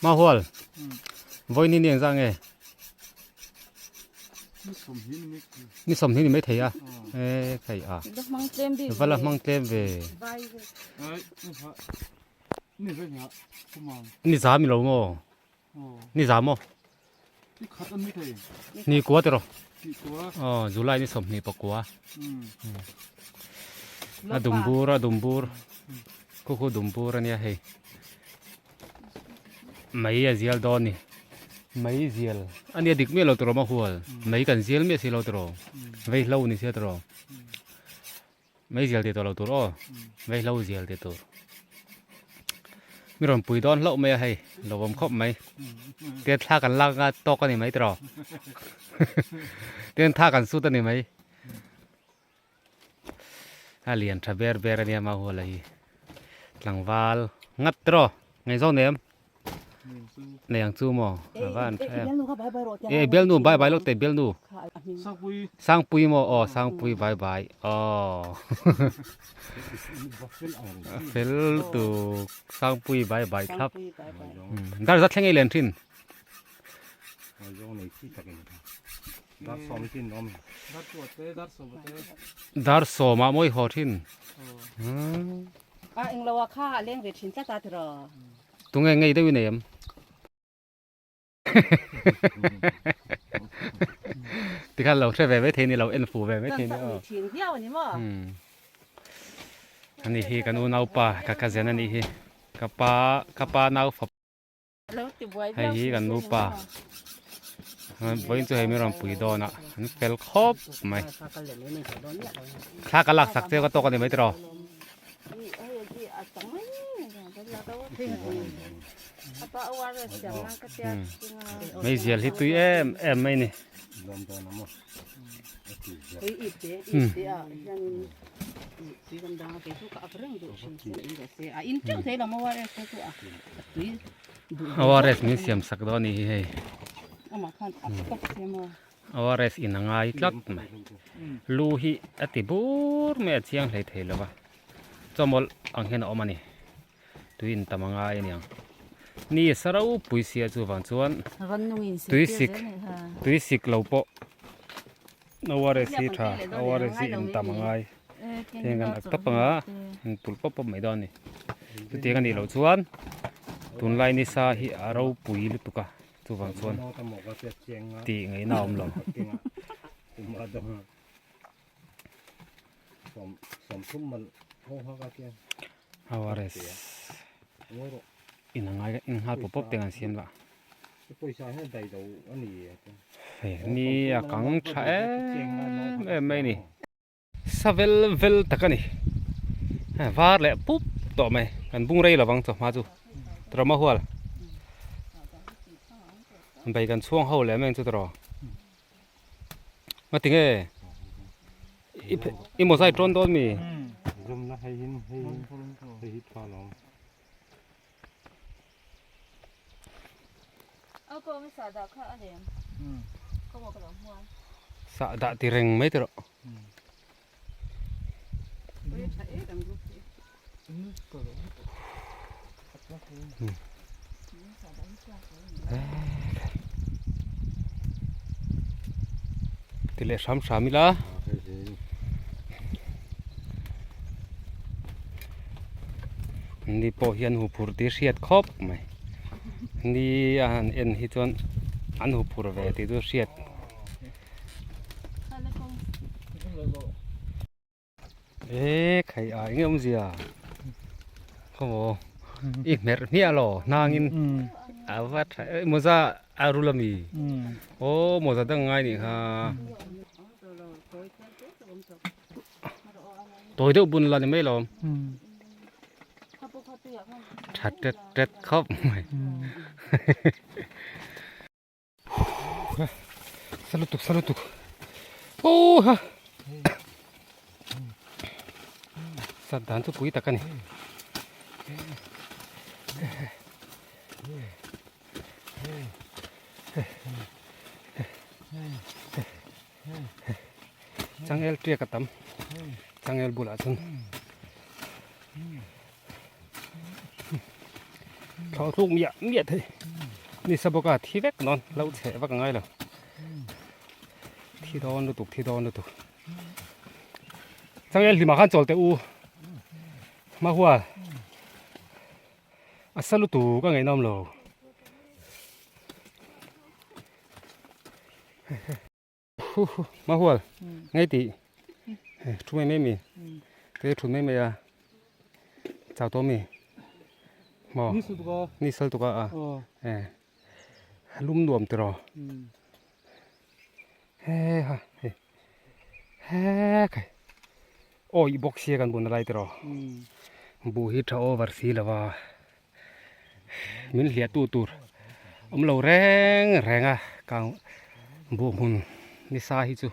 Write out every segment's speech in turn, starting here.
Mahual vawiin hi ni engzah nge ni sawmhnih ni maithei a e thei a va la hmang tlem ve ni za mi lo maw ni za maw ni kua tiraw aw July ni sawmhnih pakua a dumbur a dumbur khu khu dumbur ania hei mai a zial dawn ni mai zial ania dik miah lo tiraw maw hual mai kan zial miah si lo tiraw vei hlo ni sia tiraw Mai zial tih tawh lo tur aw, mai hlo zial tih tur. Mi rawn pui dawn hlauh mai a hei, lo awm khawp mai. Tian thla kan lak anga tawk a ni mai tiraw. Tian tha kan sut a ni mai. A lian tha ber ber a nia Mahuala hi. Tlangval ngat tiraw, ngaihzawn em? Nei ang chu maw a va an tha em e bialnu bye bye lawk teh bialnu sangpui maw aw sangpui bye bye aw fel lutuk sangpui bye bye thlap dar zat thleng ei len thin dar sawmah mawi haw thin A englo a kha a leng ve thin tlat a tiraw. Tunge ngei deuh i nei em? Tikhan lo hre ve mai thei ni lo en fu ve mai thei ni aw. Thin viau ani maw? Ani hi kan unaupa ka cousin ani hi. Ka pa ka pa nau fapa. Hei hi kan nupa vawiin chu hei mi rawn pui dawn a an fel khawp mai thla ka lak sak cheu ka tawk a ni mai tiraw meizial hi tui em em mai ni. ORS min siam sak dawn a nih hi hei ORS in a ngai tlat mai lu hi a ti bur mai a chiang hlei thei lo va chawmawlh ang hian a awm a ni. Tui in tam a ngai a niang. Ni sa ropui sia chuvang chuan tui sik tui sik lo pawh ORS hi tha ORS hi in tam a ngai. Heng kan ak tawp anga in tul pawp pawp mai dawn a ni. Chutiang a nih loh chuan tunlai ni sa hi a ropui lutuk a chuvang chuan tih ngaihna a awm lo. ORS in a ngai in nghal pawp pawp te an siam lah hei ni a kang tha em em mai a ni sa vel vel tak a ni var leh pup tawh mai kan bung rei lovang chawhma chu trawma hual bai kan chhuang ho leh mai ang chu tawh. Nga tinge i i mawzai tawn dawn mi? Zawmna hei hin hei hei hi tha lawm. Sah dah ti reng mai tawh. Ti leh hram hram ila. Ni pawh hi an huphurh tih hriat khawp mai. Ni a han en hi chuan an huphurh ve tih chu hriat. E khai a eng awmzia khaw i hmerh hmiah lo hnangin a va tha e mawza a rul ami aw mawza dang ngai nih kha tawi deuh bun la ni mai lo tha tet tet khawp mai. Sa lutuk sa lutuk oh ha sat dan chu pui tak a ni changel tiak a tam changel bulah chuan. Thlawh thluk miah miah thei. Nisa bawka thi vek dawn lo cheh vak a ngai lo. Thi dawn lutuk thi dawn lutuk. Changel hlimah khan chawl teh u. Mahua a sa lutuk a ngaihnawm lo. Mahual ngai tih thu mai mai mi te thu mai mai a chau tawh mi maw ni sal tuk a a e lum nuam tiraw he ha hei he khai awi bawk sia kan bun lai tiraw buh hi tha over si lova min hliah tu tur awm lo reng reng a kang buh hmun nisa hi chu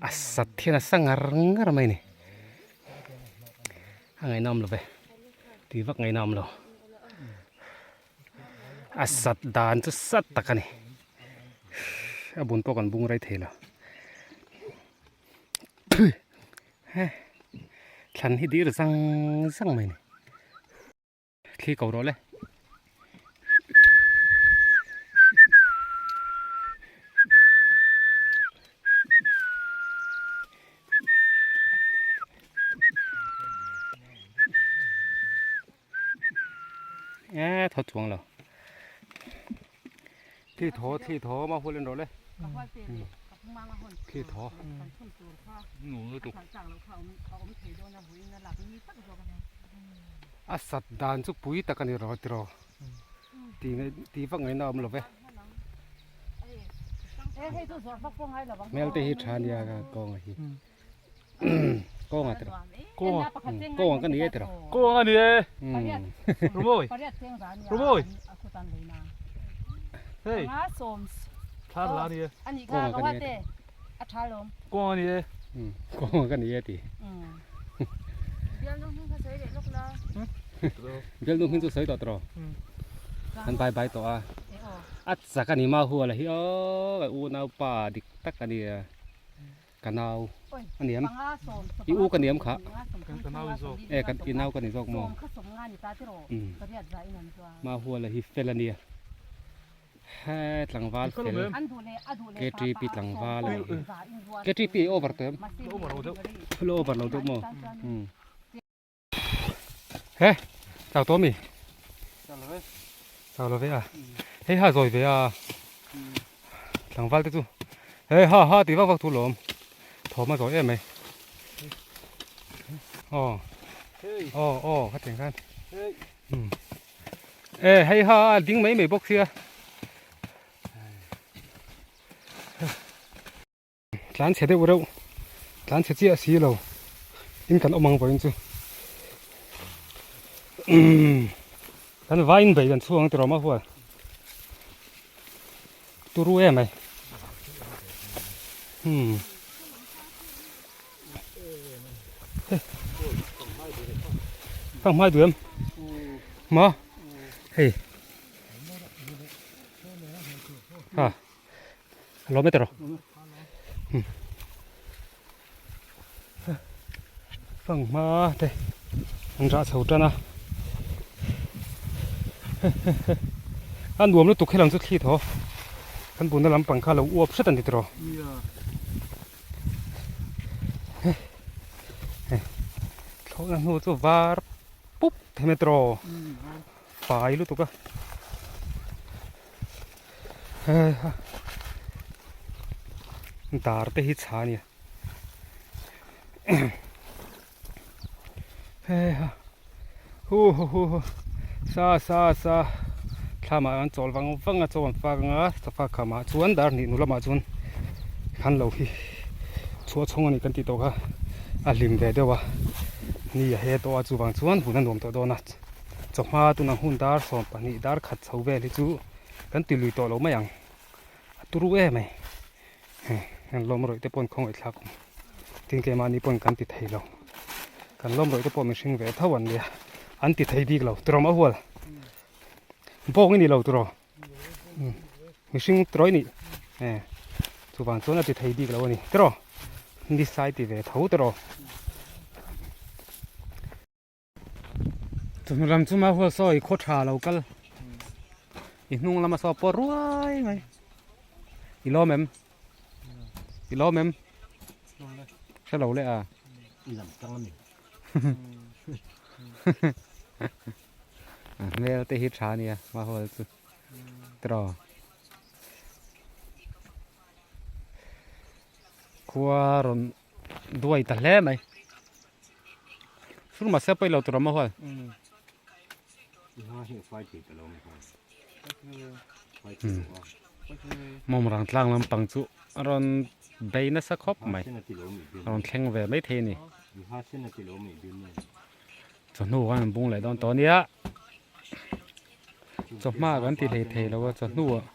a sat hian a sa ngar ngar mai a ni a ngaihnawm lo ve tui vak ngaihnawm lo a sat dan chu sat tak a ni a bun pawh kan bung rei thei lo. Thlan hi dir zang zang mai a ni. Thli ko rawh le. E tho chuang lo. Thli thaw thli thaw ma hual en rawh le. Thli thaw. A sat dan chu pui tak a ni rawh tiraw tih ngaih tih vak ngaihna a awm lo ve. Hmel te hi tha a nia kawnga hi. Kawnga tiraw kawnga ka ni e tiraw. Kawnga ni e. Rumawi Rumawi hei thla la ni e. Kawnga ka ni e. Kawnga ni e. Kawnga ka ni e ti. Bialnu hming chu sawi tawh tiraw. An bai bai tawh a. A chak a ni ma hual a hi aw unaupa dik tak a ni a. Ka nau a niam i u ka niam kha e ka i nau ka ni zawk maw ma huala hi fel a nia he tlangval fel ktp tlangval a nih hi ktp over tawh em lo over lo deuh maw He chau tawh mi chau lo ve a hei ha zawi ve a tlangval te chu hei ha ha tih vak vak thu lawm thawm a zawi em mai aw aw aw khatiang khan e hei ha a ding mai mai bawk sia. Tlan chhe deuh reuh, tlan chhe chiah si lo in kan awm ang vawiin chu kan vaiin bei kan chhuak ang tiraw mah hual turu em mai umm ka hmai duh em ma hei ha. Lawm e tiraw. Fanghma te an rah chho tan a. A nuam lutuk helam chu thli thaw. Kan bunna lampang kha lo uap hret a ni tiraw. Thlawhna hnu chu var pup thei mai tiraw. Fai lutuk a. Heiha dar te hi chha ania heiha hu hu hu hu sa sa sa thlamah an chawl vang vang a chaw an fak anga sofa khamah chuan dar hnih hnu lamah chuan khan lo hi chhuah chhawng a ni kan tih tawh kha a hlim ve deuh a ni a he tawh a chuvang chuan hun a nuam tawh dawn a. Chawhma tuna hun dar 12 dar khat chho vel hi chu kan ti lui tawh lo mai ang a turu em mai hei kan lawm rawih te pawh an khawngaih thlak awm tin keimahni pawh kan ti thei lo kan lawm rawih te pawh mihring ve tho an nia an ti thei bik lo tiraw mah hual bawng i ni lo tiraw mihring tiraw i nih e chuvang chuan a ti thei bik lo a ni tiraw ni sai ti ve tho tiraw. Chawhnu lam chu Mahua saw i khaw tha lo kal i hnung lama saw pawh ruai mai i lawm em i lawm em hre lo leh a i lam tang a ni a hmel te hi tha a nia Mahua chu tiraw khua rawn duai ta hle mai. Sur mahse pawi lo tur a maw hual. Mawmrang tlang lampang chu a rawn bei nasa khawp mai. A rawn thleng ve mai thei a ni. Chawhnu khan an bung leh dawn tawh a nia. Chawhma kan ti hlei thei lo a chawhnu ah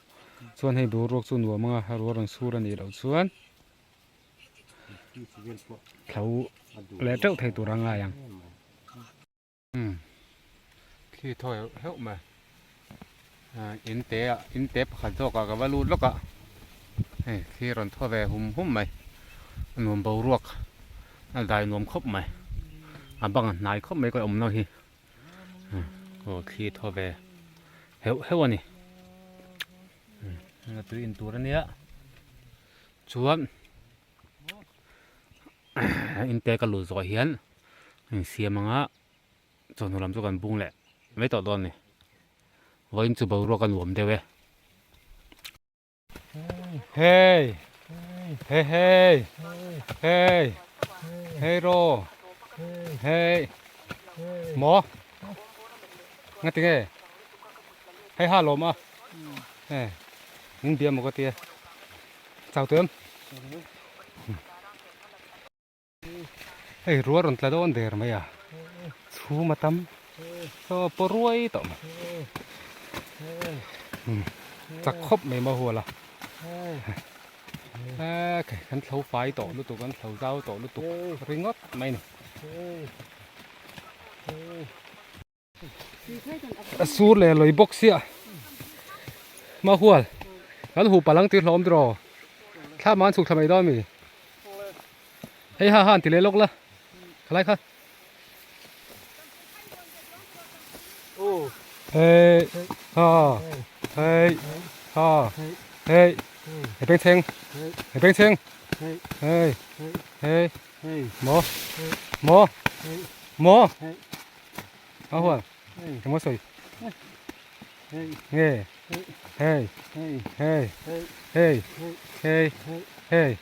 chuan hei boruak chu nuam ang a, a rual rawn sur a nih loh chuan. Thlo leh teuh thei tur a ngai ang. Umm thli thaw heuh heuh mai in te ah in te pakhat zawk ah ka va lut lawk a hei thli rawn thaw ve hum hum mai a nuam boruak a dai nuam khawp mai a bang a hnai khawp mai ka awm na hi aw thli thaw ve heuh heuh a ni tui in tur a nia. Chuan inte ka lut zawh hian insiam anga chawhnu lam chu kan bung leh mai tawh dawn a ni vawiin chu boruak a nuam deuh e hei hei hei hei hei raw hei maw nga tinge hei ha lawm a hei in bia maw ka tia. Chau tawh em? Hei rual rawn tla dawn der mai a, chhum a tam saw paw ruai tawh mai. Chak khawp mai maw hual a. Kan thlo fai tawh lutuk, kan thlo zau tawh lutuk ringawt mai a ni. A sur leh lawi bawk sia Mahual kan huh palang tih hlawm tiraw thla man chhuk thla mai dawn mi hei ha han ti leh lawk la khalai kha hei ha hei ha hei hei peng chheng hei peng chheng hei hei maw maw maw A hual emaw sawi nge hei hei hei hei hei hei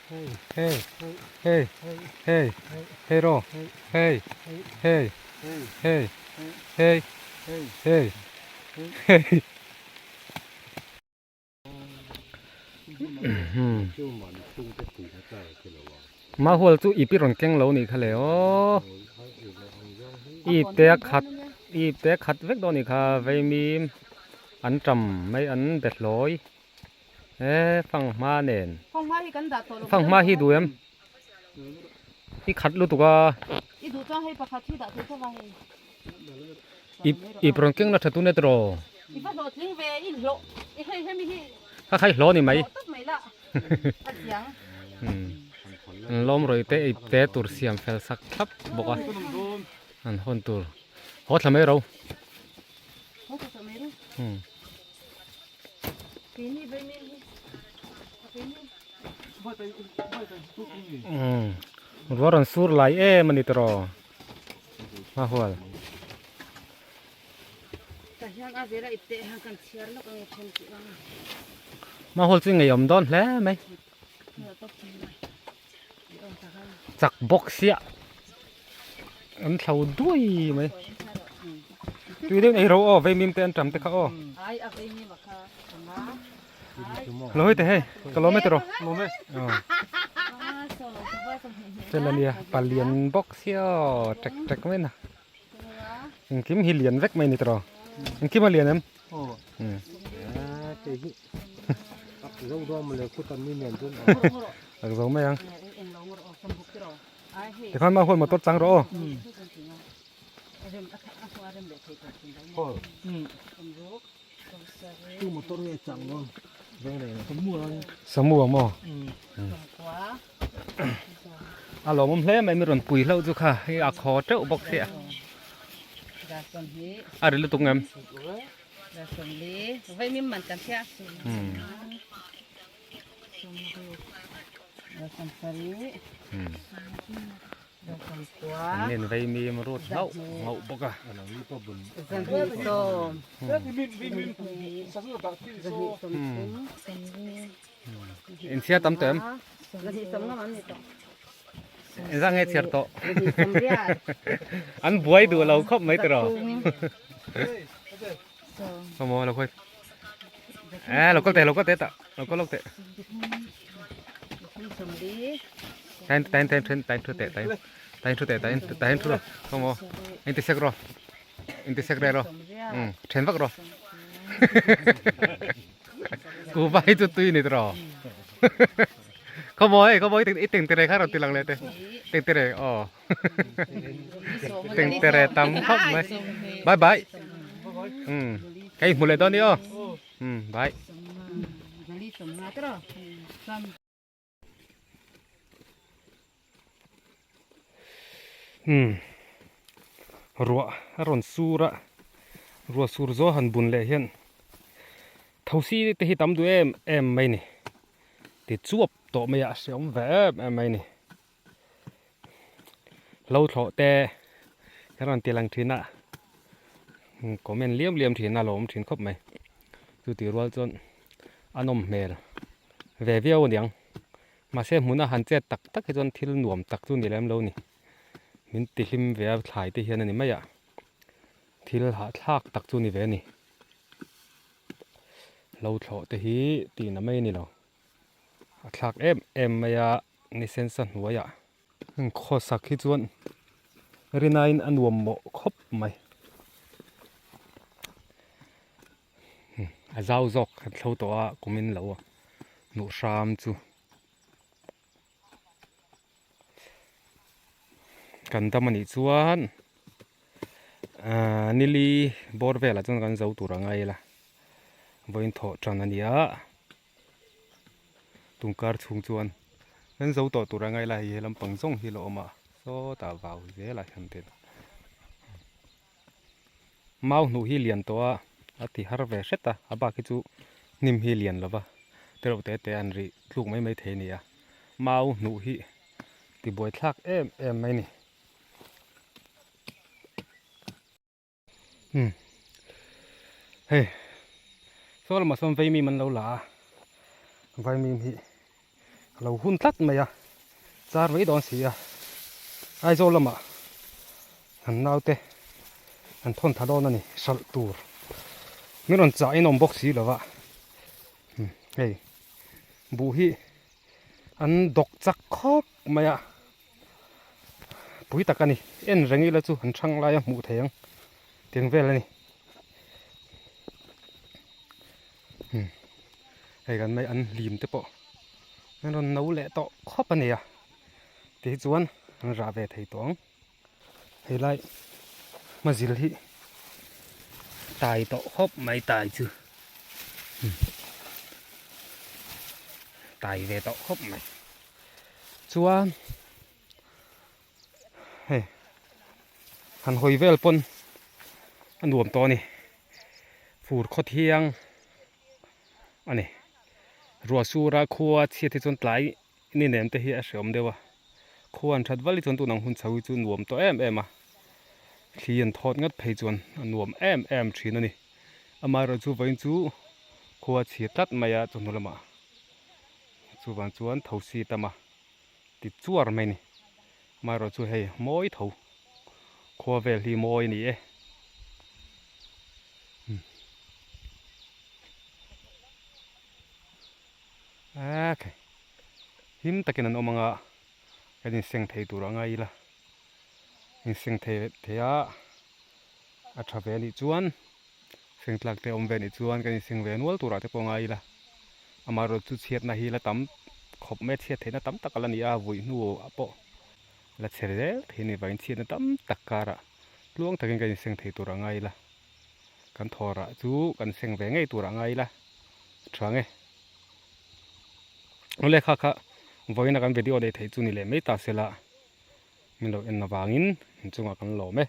hei hei hei rawh hei hei hei hei hei hei. Mahual chu ip i rawn keng lo nih kha le aw ip te a khat ip te a khat vek dawn nih kha veimim an tam mai an be hlawi e fanghma nen fanghma hi duh em i khat lutuk a Ip rawn keng la tha tun e tiraw? Ka khai hlawh ni mai. An lawm rawih te ip te tur siam fel sak thlap bawk a. An hawn tur. Haw thla mai ro. Ruah rawn sur lai em a ni tiraw? A hual. Mahual chu ngeiawm dawn hle mai. Chak bawk sia. An thlo duai mai. Tui deuh ei ro aw veimim te an tam te kha aw. Lo hei te hei ka lawm e tiraw lawm e chel ania palian bawk sia aw tek tek mai na engkim hi lian vek mai ni tiraw engkim a lian em ak zo mai ang tikhan mah huan motor chang rawh aw. Samu ang maw? A lawmawm hle mai mi rawn pui hlauh chu kha hei a khaw teuh bawk sia. A ri lutuk ngem. An nen vei mim rut ngauh ngauh bawk a. Inchhiar tam tawh em? Engzah nge chhiar tawh? An buai duh lo khawp mai tiraw? Khawmaw lo khawi. Eh lo kal teh lo kal teh tah lo kal lawk teh. Tain tain tain then tain thu teh tain tain thu teh tain tain thu ro khawmaw in ti sek ro in ti sek re ro um then vak ro. Kuhva hi chu tui ni tiraw Khawmaw hei khawmaw i teng tere kha rawn ti lang leh teh teng tere aw teng tere tam khawp mai bye bye um ka inhmu leh dawn ni aw um bye. Umm ruah a rawn sur a ruah sur zawh han bun leh hian thosi te hi tam duh em em mai a ni ti chuap tawh mai a a hreawm ve em em mai a ni hlo thlawh te kan rawn ti lang thin a comment liam liam thin a lo awm thin khawp mai chutih rual chuan a nawm hmel ve viau a niang. Mahse hmuna han chet tak tak hi chuan thil nuam tak chu ni lem lo ni. Min ti hlim ve a thlai te hian a ni mai a. Thil hahthlak tak chu ni ve a ni. Lo thlawh te hi tihna mai a ni lo. A thlak em em mai a ni sensa hnuaiah. Khawsak hi chuan rinain a nuam mawh khawp mai. A zau zawk kan thlo tawh a kumin lo hnuh hram chu kan dam a nih chuan ahh nili bawr velah chuan kan zo tur a ngai la vawiin thawh tan a ni a tungkar chhung chuan kan zo tawh tur a ngai la hei he lampang zawng hi a la awm a sawtah vau zelah hian tin. Mau hnuh hi lian tawh a, a ti har ve hret a, a bak hi chu hnim hi lian lo va, tereuh te te an rih tluk mai mai thei a ni a, mau hnuh hi ti buai thlak em em mai a ni. Umm hei saw lamah sawn vaimim an lo la a, vaimim hi a lo hun tlat mai a, char mai dawn si a, Aizawl lamah an naute an thawn tha dawn a ni hralh tur min rawn chah in awm bawk si lo va hei buh hi an dawk chak khawp mai a pui tak a ni en reng ila chu an thang lai a hmuh thei ang tiang vel a ni. Hei kan mai an hlim te pawh an rawn no leh tawh khawp a nia ti chuan an rah ve thei tawh ang hei lai hmazil hi tai tawh khawp mai tai chu tai ve tawh khawp mai chuan hei han hawi vel pawn a nuam tawh a ni fur khaw thiang a ni ruah sura khua chhiat hi chuan tlai ni nem te hi a hreawm deuh a khua an that val hi chuan tun ang hun chho hi chu nuam tawh em em a thli an thawt ngat phei chuan a nuam em em thin a ni amaherawhchu vawiin chu khua chhia tlat mai a chawhnu lamah chuvang chuan thosi tam a. Ti chuar mai ni. Amaherawh chu hei mawi tho. Khua vel hi mawi a ni e. Okay. Him takin an awm anga kan inseng thei tur anga ila. Inseng thei thei a a tha ve anih chuan seng tlak te awm ve anih chuan kan inseng ve nual turah te pawh ngai ila. Amaherawhchu chu chhiatna hi la tam khawp mai a, chhiat theihna tam tak a la ni a, vui hnu ah pawh la chhe zel thei a ni vangin chhiatna tam tak karah tluang takin kan inseng thei tur a ngai ila, kan thawrah chu kan seng ve ngei tur a ngai ila tha nge. Awle kha kha vawiin a kan video neih theih chu ni leh mai ta sela min lo en avangin inchungah kan lawm e.